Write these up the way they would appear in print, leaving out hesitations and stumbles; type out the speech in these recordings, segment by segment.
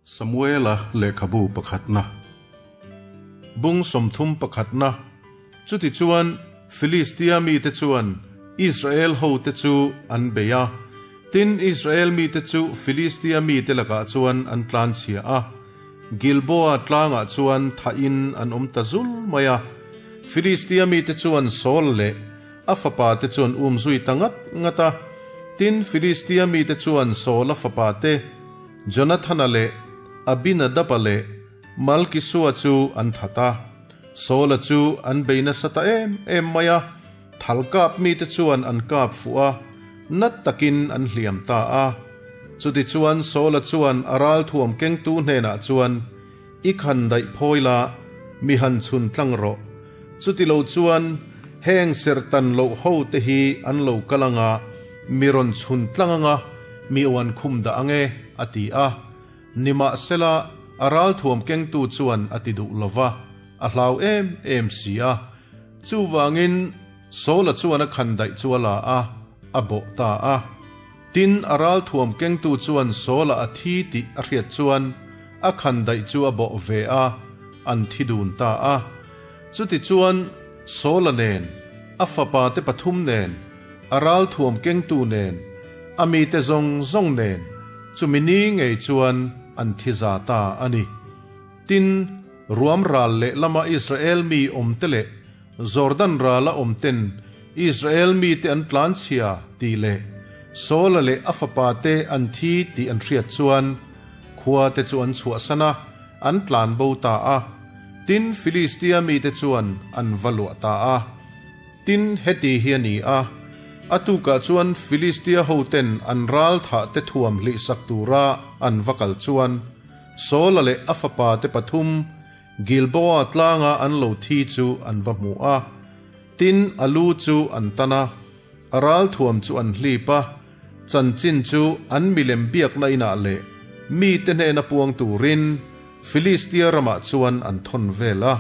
Samuela lehkhabu pakhatna. Bung 31 pakhatna. Chutichuan, Filistia mite chuan Israel hote chu an bei a. Tin, Israel mite chu Filistia mite lakah chuan an tlanchhia a. Gilboa tlangah chuan thahin an awm ta zul mai a. Filistia mite chuan Saul leh a fapate chu an umzui ta ngat ngat a. Tin, Filistia mite chuan Saula fapate Jonathana leh Abinadaba leh Malkisua chu an that a. Saula chu an bei nasa ta em em mai a, thal kap mite chuan an kap fuh a, nat takin an hliam ta a. Chutichuan Saula chuan a ralthuam kengtu hnenah chuan, I khan daih phawi la, mi han chhun tlang rawh. Chutilo chuan heng serhtan loh ho te hi an lo kal anga, mi rawn chhun tlang anga, mi uan khum dah ang e, a ti a. Nimahsela, a ralthuam kengtu chuan a ti duh lo va, a hlau em em si a. Chuvangin Saula chuan a khan daih chu a la a, a bawh ta a. Tin, a ralthuam kengtu chuan Saula a thi tih a hriat chuan a khan daih chu a bawh ve a, an thi dun ta a. Chutichuan, Saula nen, a fapate pathum nen, a ralthuam kengtu nen, a mite zawng zawng nen, chumi ni ngei chuan an thi za ta a ni. Tin, ruam ral lehlama Israel mi awmte leh Jordan rala awmten Israel mite an tlanchhia tih leh Saula leh a fapate an thi tih an hriat chuan khuate chu an chhuahsan a, an tlan bo ta a. Tin, Filistia mite chuan an va luah ta a. Tin, heti hi a ni a, a tukah chuan Filistia hoten an ral thahte thuam hlihsak tura an va kal chuan Saula leh a fapate pathum Gilboa tlanga an lo thi chu an va hmu a. Tin, a lu chu an tan a, a ral thuam chu an hlip a, chanchin chu an milem biakna inah leh mite hnena puang turin Filistia ramah chuan an thawn vel a.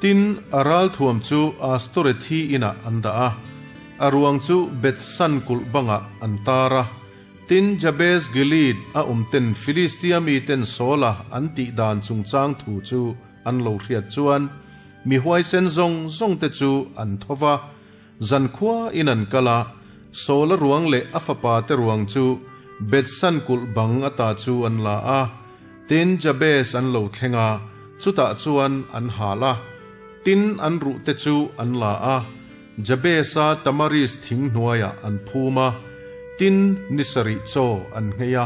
Tin, a ral thuam chu Astorethi inah an dah a, a ruang chu Bethsan kulh bangah an tar a. Tin, Jabez Gilead a awmten Filistia miten Saula an tih dan chungchang thu chu an lo hriat chuan, mi huaisen zawng zawngte chu an tho va, zankhua in an kal a, Saula ruang leh a fapate ruang chu Bethsan kulh bang ata chu an la a. Tin, Jabez an lo thleng a, chutah chuan an hal a. Tin, an ruhte chu an la a. Jabez-a Tamaris thing hnuaiah an phum a, tin ni sarih chaw an nghei a.